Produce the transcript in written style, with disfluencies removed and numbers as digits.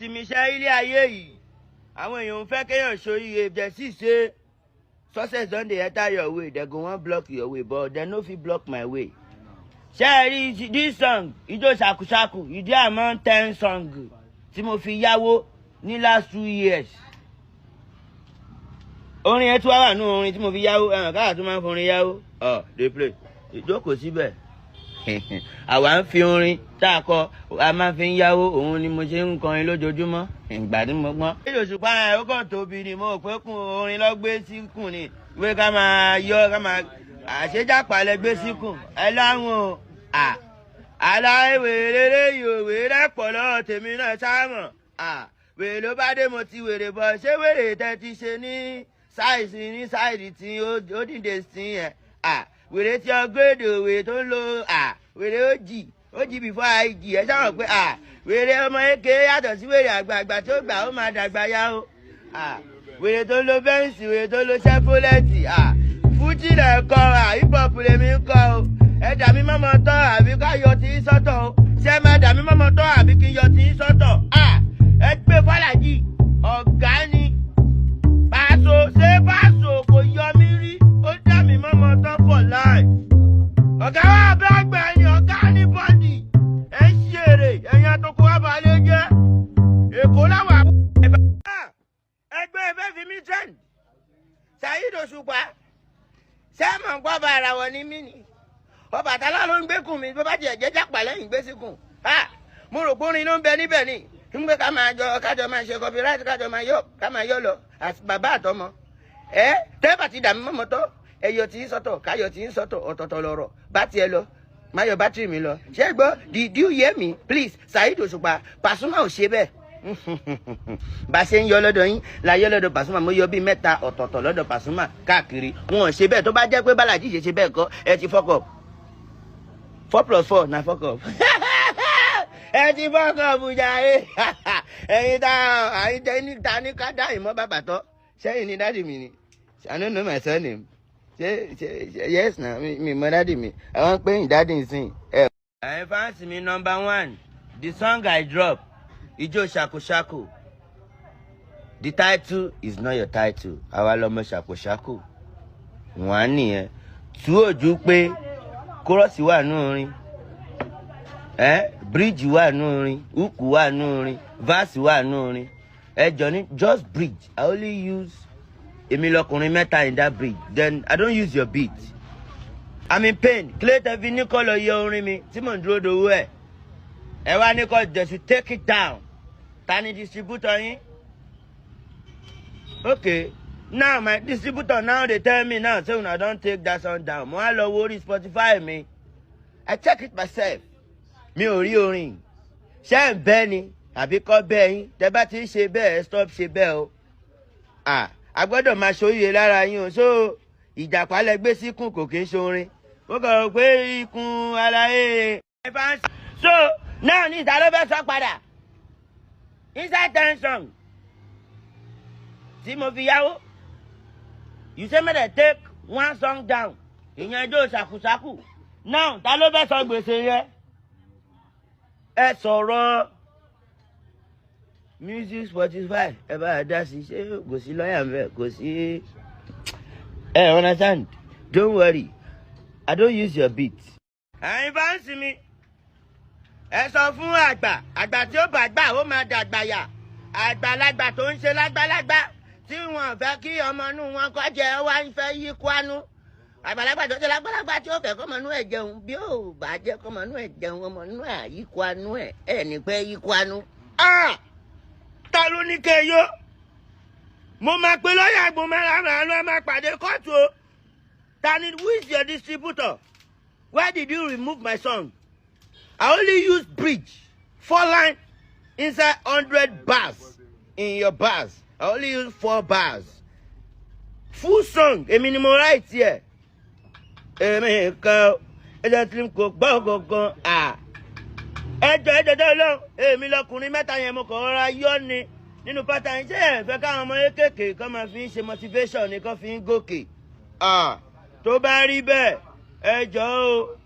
Mi ṣe ilé ayé yìí, àwọn èèyàn ń fẹ́ kéèyàn ṣoríire jẹ́ sì ṣe. Success don dey enter your way, they go wan block your way, but they no fit block my way. Ṣé ẹ rí this song, Ijó Ṣàkúṣàkù, ìdí among 10 song tí mo fi yáwó ní last 2 years. Orin yẹn tí wàá wà nínú orin tí mo fi yáwó, ẹ̀hàn káà tó máa ń forin yáwó. Ọ̀ dey play, ìjókòó síbẹ̀. Àwa ń fi orin tá a kọ, a máa fi ń yáwó, òun ni mo ṣe ń kọrin lójoojúmọ́. Ìgbà tí mo gbọ́n. Ìjọ Òṣùpá ẹ̀ ó kàn tóbi ni, mo rò pé kún orin lọ gbé síkùn ni. Wé ká máa yọ ká máa àṣejápalẹ̀ lẹ gbé síkùn. Ẹ láwọn o. À aláìwèrè léyìí ò wèrè pọ̀ lọ́wọ́ tèmi náà sáàmọ̀. À wèrè ló bá dé, mo ti wèrè bọ̀. Ṣé wèrè tẹ́ ti ṣe ní size ní size tí ó dìde sí yẹn? À wèrè tí upgrade, wèrè tó ń lo, à wèrè ó jì ó jì before IG. Ẹ sáwọn pé à wèrè ọmọ eke yàtọ̀ sí wèrè àgbààgbà tó gbà ó máa dàgbà yá o. À wèrè tó ń lo Benz, wèrè tó ń lo Chevrolet, à Fújì lẹ̀ kọ́, à hip hop lèmi ń kọ́ o. Ẹ dà mí mọ́mọ́ tọ́ àbí ká yọ tí ń sọ́tọ̀ o? Ṣé ẹ máa dà mí mọ́mọ́ tọ́ àbí kí n yọ tí ń sọ́tọ̀? À ẹ gbé Fàlàjì, ọ̀gá ni Pàṣọ. Ṣé Pàṣọ kò yọ mí rí? Ó dà mí mọ́mọ́ tọ́ for life. Ọ̀gá wa bá gbà ni ọ̀gá ní bọ́dì. Ẹ̀ ń ṣeré, ẹ̀yin àtọkọ wa balẹ̀ jẹ́ Èkó láwà. Ẹgbẹ́ ẹ fẹ́ fi mí trend. Saheed Òṣùpá, ṣé mọ̀ ń gbọ́ bá ara wọ̀ ní mí ni? Ọbàtálá ló ń gbé kùn mi, bó bá tiẹ̀ jẹ́ jápà lẹ́yìn gbé síkùn. Mo rò pé orin ló ń bẹ níbẹ̀ ni ń gbé, ká máa jọ kájọ máa ṣe copyright, kájọ máa yọ, ká máa yọ lọ àti bàbá àtọmọ. Ẹ tẹ́bà ti dàmí mọ́mọ́ tọ́, ẹyọ tí ń sọ́tọ̀, káyọ̀ tí ń sọ́tọ̀, ọ̀tọ̀ọ̀tọ̀ lọ̀rọ̀ bá tiẹ̀ lọ, má yọ bátìrì mi lọ. Ṣé ẹ gbọ́? Did you hear me, please? Saheed Òṣùpá, Pasuma ò ṣe bẹ́ẹ̀. Bá a ṣe ń yọ lọ́dọ̀ yín la yọ lọ́dọ̀ Pasuma. Mo yọ bíi mẹ́ta ọ̀tọ̀ọ̀tọ̀ lọ́dọ̀ Pasuma káàkiri, wọn ò ṣe bẹ́ẹ̀. Tó bá jẹ́ pé Bálàjì ṣe bẹ́ẹ̀ kọ́, ẹ ti fuck up. Four plus four na fuck up. Ẹ ti fuck up jàre. Ẹ̀yin tá àyìn tẹ ní ta ní ká dá ìmọ̀ bàbà tọ́ sẹ́yìn ní daddy mi ni. I no know my surname. Ṣe yes na mi mọ daddy mi, àwọn pé yín daddy nsìn. Ẹ̀yin fans mi, number one, the song I drop, Ijó Ṣàkóṣàkó, the title is not your title. Àwa lọmọ ṣàkóṣàkó wọ́n á nìyẹn tú ojú pé chorus wà nù orin ẹ, bridge wà nù orin, hook wà nù orin, verse wà nù orin. Ẹ jọ ní just bridge. I only use èmi lọkùnrin mẹ́ta in that bridge. Then I don't use your beat. I'm in pain. Kílẹ̀ tẹ́ fi ní kọ́ lọ yẹ orin mi tí mò ń dúró dowó ẹ̀? Ẹ wá ní kọ́, they should take it down. Ta ni distributor yín? Okay, now my distributor now dey tell me now say una don take that song down. Mo wá lọ wo orí Spotify mi, I check it myself, mi ò rí orin. Ṣé ń bẹ́ ni àbí kọ́ bẹ́ẹ̀ yín? Tẹ́ bá ti ń ṣe bẹ́ẹ̀, ẹ stop ṣe bẹ́ẹ̀ o. Ah, a gbọ́dọ̀ máa ṣòye lára yín o. So ìjàpá lẹ gbé síkùn, kò kí ń ṣorin. Ó kàn rò pé ikùn aláyé. So náà ní ìta ló fẹ́ sọ padà inside 10 song tí mo fi yáwó. You say make dem take one song down, ìyẹn Ijó Ṣàkúṣàkù. Now ta ló fẹ́ sọ gbèsè yẹn? Ẹ sọ̀rọ̀ music Spotify, ẹ bá a dá sí. Ṣé kò sí lọ́ọ̀yà ń bẹ̀? Kò sí. Ẹ understand? Don't worry, I don't use your beat. Ẹ̀yin fans mi, ẹ sọ fún àgbà, àgbà tí ó bá gbà ó máa dàgbà yà. Àgbàlagbà tó ń ṣe lágbàlagbà tí wọn fẹ́ kí ọmọ inú wọn kọ́ jẹ, wá ń fẹ́ yí kwánú. Àgbàlagbà tó ṣe lágbàlagbà tí ó fẹ́ kọ́mọ inú ẹ̀ jẹun, bí ó bá jẹ́ kọ́mọ inú ẹ̀ jẹun, ọmọ inú ẹ̀ yí kwánú ẹ̀ ẹ̀ ní pẹ́ yí kwánú. Ta ló ní kẹ́ yó? Mo máa pe lọ́ọ̀yà àgbọ̀n mẹ́ra ló máa pàdé kóòtù o. Ta ni? Who is your distributor? Why did you remove my song? I only use bridge, four line inside 100 bars. In your bars, I only use four bars. Full song, èmi ni mo write here. Èmi kan ẹjọ́ tí kò gbọ́ gangan. Ẹjọ́ ẹjọ́ tó lọ, èmi lọkùnrin mẹ́ta yẹn, mo kàn rọra yọ ni nínú pátá yín. Ṣé ẹ fẹ́ káwọn ọmọ kéékèèké kan máa fi ń ṣe motivation ni, kán fi ń gòkè? Tó bá rí bẹ́ẹ̀, ẹ jọ̀ọ́ o.